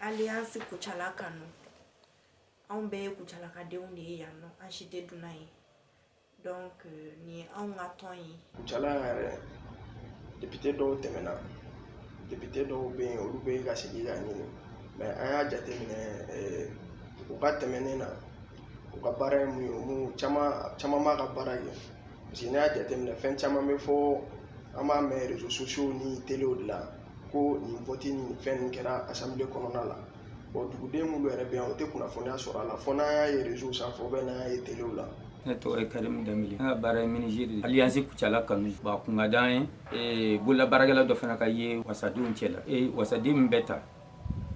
Alliance Kucala Kanu, anw bɛɛ ye Kucalakadenw de ye yan nɔ, an si tɛ dunan ye. Donc nin ye anw ka tɔn ye. Kucala yɛrɛ, député dɔw tɛmɛna, député dɔw bɛ yen, olu bɛ ka segin ka ɲini, mais an y'a jateminɛ, u ka tɛmɛnen na, u ka baara ye mun ye? Mun caman caman b'a ka baara kɛ, parce que n'i y'a jateminɛ, fɛn caman bɛ fɔ, an b'a mɛn réseaux sociaux ni téléw de la ko nin vote ni nin fɛn nin kɛra assemblée kɔnɔna la. Bon, duguden minnu yɛrɛ bɛ yan, o tɛ kunnafoniya sɔrɔ a la fo n'an y'a ye réseau sanfɛ ou bien n'an y'a ye téléw la. Ne tɔgɔ ye Karimu Danbele. Ne ka baara ye menuisier de. Alliance Kucala Kanu, bon, a kun ka d'an ye bolola baarakɛla dɔ fana ka ye wasadenw cɛ la. Wasaden min bɛ ta,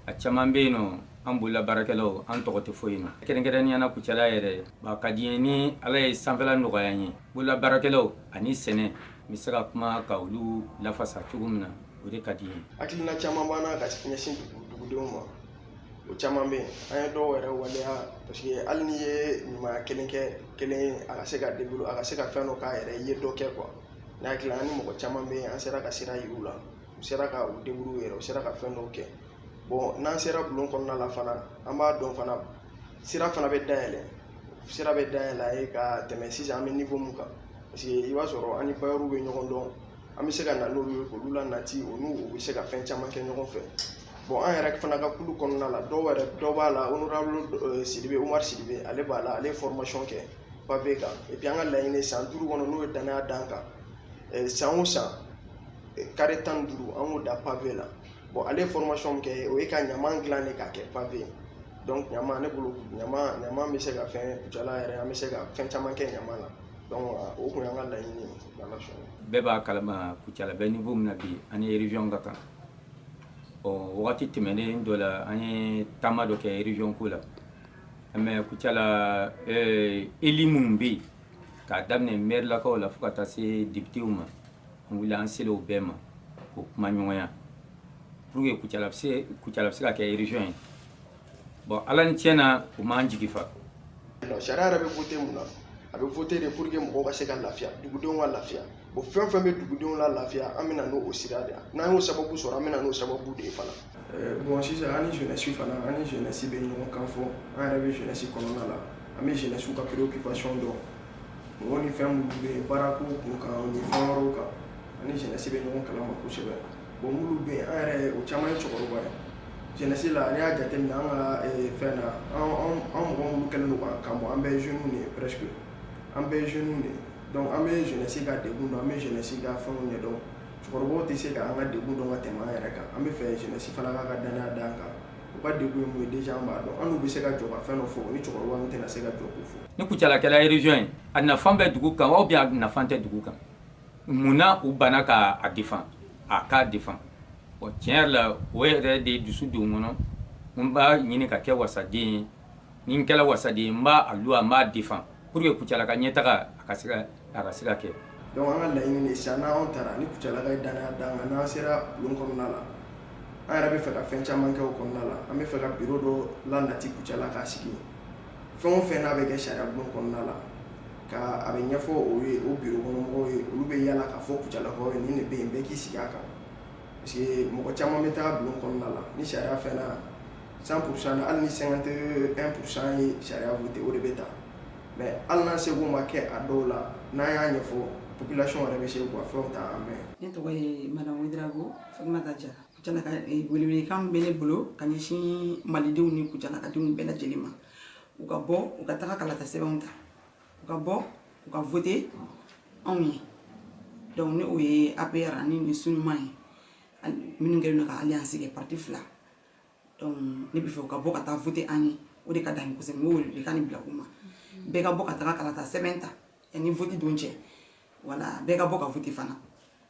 a caman bɛ yen nɔ, an bolola baarakɛlaw, an tɔgɔ tɛ fɔ yen nɔ, kɛrɛnkɛrɛnnenya la Kucala yɛrɛ. Bon, a ka di n ye, ni Ala ye sanfɛla nɔgɔya n ye, bolola baarakɛlaw ani sɛnɛ, n bɛ se ka kuma ka olu lafasa cogo min na, o de ka di n ye. Hakilina caman b'an na ka ɲɛsin dugudenw ma. O caman bɛ yen, an ye dɔw yɛrɛ waleya, parce que hali n'i ye ɲumanya kelen kɛ kelen, a ka se ka développer, a ka se ka fɛn dɔ k'a yɛrɛ ye, i ye dɔ kɛ quoi. Ne hakili la, an ni mɔgɔ caman bɛ yen, an sera ka sira yir'u la, u sera ka u débrouiller yɛrɛ, u sera ka fɛn dɔw kɛ. Bon, n'an sera bulon kɔnɔna la fana, an b'a dɔn fana, sira fana bɛ dayɛlɛ, sira bɛ dayɛlɛ a ye ka tɛmɛ sisan an bɛ niveau mun kan, parce que i b'a sɔrɔ an ni bailleurs bɛ ɲɔgɔn dɔn, an bɛ se ka na n'olu ye k'olu la nati, o n'u u bɛ se ka fɛn caman kɛ ɲɔgɔn fɛ. Bon, an yɛrɛ fana ka kulu kɔnɔna la, dɔw yɛrɛ, dɔ b'a la, honorable Sidibe, Umar Sidibe, ale b'a la, ale ye formation kɛ pavé kan. Et puis an ka laɲini, san 5 kɔnɔ, n'o ye danaya d'an kan, san o san carré 15, an k'o da pavé la. Bon, ale ye formation min kɛ, o ye ka ɲaman dilan de k'a kɛ pavé. Donc ɲaman, ne bolo, ɲaman, ɲaman bɛ se ka fɛn, Kucala yɛrɛ, an bɛ se ka fɛn caman kɛ ɲaman na. Donc o kun y'an ka laɲini ye, n'Ala sɔnna. Bɛɛ b'a kalama, Kucala bɛ niveau min na bi, ani région ka kan. Ɔ, wagati tɛmɛnen dɔ la, an ye taama dɔ kɛ région ko la, mais Kucala élu minnu bɛ yen, k'a daminɛ maire lakaw la fo ka taa se députéw ma, an wulila, an selen o bɛɛ ma k'o kuma ɲɔgɔnya pour que Kucala bɛ se ka kɛ région ye. Bon, Ala ni tiɲɛ na, u m'an jigi fa. Sariya yɛrɛ bɛ voter mun na? A bɛ voter de pour que mɔgɔw ka se ka lafiya, dugudenw ka lafiya. Bon, fɛn fɛn bɛ dugudenw la lafiya, an bɛ na n'o sira de ye. N'an y'o sababu sɔrɔ, an bɛ na n'o sababu de ye fana. Bon, sisan an ni jeunesse fana, an ni jeunesse bɛ ɲɔgɔn kan fɔ. An yɛrɛ bɛ jeunesse kɔnɔna la, an bɛ jeunesse ka préoccupation dɔn, mɔgɔw ni fɛn minnu bɛ yen, baarako kun kan ni fɛn wɛrɛw kan, an ni jeunesse bɛ ɲɔgɔn kalama kosɛbɛ. Bon, minnu bɛ yen, an yɛrɛ, o caman ye cɛkɔrɔba ye jeunesse la. N'i y'a jateminɛ, an ka fɛn na, an mɔgɔ minnu kɛlen don k'an kan bɔ, an bɛɛ ye jeunes de ye presque, an bɛɛ ye jeunes de ye. Donc an bɛ jeunesse ka degun dɔn, an bɛ jeunesse ka fɛnw ɲɛdɔn. Cɛkɔrɔbaw tɛ se k'an ka degun dɔn ka tɛmɛ an yɛrɛ kan. An bɛ fɛ jeunesse fana k'a ka danaya d'an kan. U ka degun ye mun ye déjà, an b'a dɔn, an n'u bɛ se ka jɔ ka fɛn dɔ fɔ ni cɛkɔrɔba ninnu tɛna se ka jɔ k'o fɔ. Ni Kucala kɛra région ye, a nafa bɛ dugu kan wa, ou bien a nafa tɛ dugu kan? Munna u banna k'a défend, a k'a défend? Bon, tiɲɛ yɛrɛ la, o yɛrɛ de ye dusu don n kɔnɔ, n b'a ɲini ka kɛ wasaden ye. Ni n kɛra wasaden ye, n b'a a loi, n b'a défend pour que Kucala ka ɲɛtaga, a ka se ka kɛ. Donc an ka laɲini de sisan, n'anw taara, ni Kucalaka ye danaya d'an kan, n'an sera bulon kɔnɔna la, an yɛrɛ bɛ fɛ ka fɛn caman kɛ o kɔnɔna la. An bɛ fɛ ka bureau dɔ la nati Kucala k'a sigi, fɛn o fɛn n'a bɛ kɛ sariya bulon kɔnɔna la, ka a bɛ ɲɛfɔ o ye, o bureau kɔnɔ mɔgɔw ye, olu bɛ yala k'a fɔ Kucalakaw ye nin de bɛ yen, bɛɛ k'i sigi a kan, parce que mɔgɔ caman bɛ taa bulon kɔnɔna la ni sariya fɛn na 100% na, hali ni 51% ye sariya voté, o de bɛ ta. Mais hali n'an seko ma kɛ a dɔw la, n'an y'a ɲɛfɔ, population yɛrɛ bɛ se k'u ka fɛnw ta an mɛn. Ne tɔgɔ ye madame Ouedraogo Fatumata Jara. Kucalaka, welewelekan min bɛ ne bolo ka ɲɛsin malidenw ni kucalakadenw bɛɛ lajɛlen ma, u ka bɔ, u ka taga kalata sɛbɛnw ta, u ka bɔ, u ka voter anw ye. Donc ni o ye APR ani ni Sunuman ye minnu kɛlen don ka alliance kɛ, parti fila. Donc ne bɛ fɛ u ka bɔ ka taa voter an ye, o de ka d'an ye kosɛbɛ. N b'o welewelekan nin bila u ma, bɛɛ ka bɔ ka taga kalata sɛbɛn ta yanni vote don cɛ. Voilà, bɛɛ ka bɔ ka voter fana.